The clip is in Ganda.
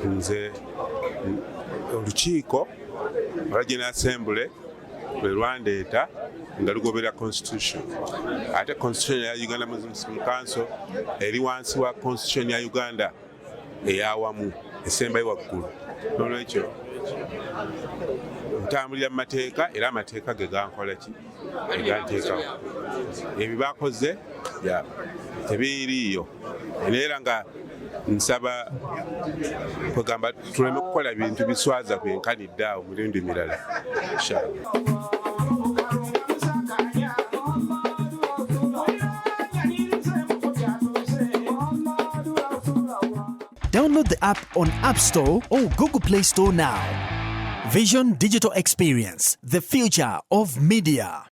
Nze olukiiko olwa General Assembly lwe lwandeeta nga lugobera constitution, ate constitution ya Uganda Muslim Council eri wansi wa constitution ya Uganda eyawamu esembayo waggulu. Nolwekyo ntambulira mu mateeka, era amateeka ge gankola ki, geganteekawo. Ebyo bakoze tebiriiyo, era nga nsaba kwegamba tuleme kukola bintu biswaza kwenkanidde awo mirundi mirala, inshallah. Download the app on App Store or Google Play Store now. Vision Digital Experience, the future of media.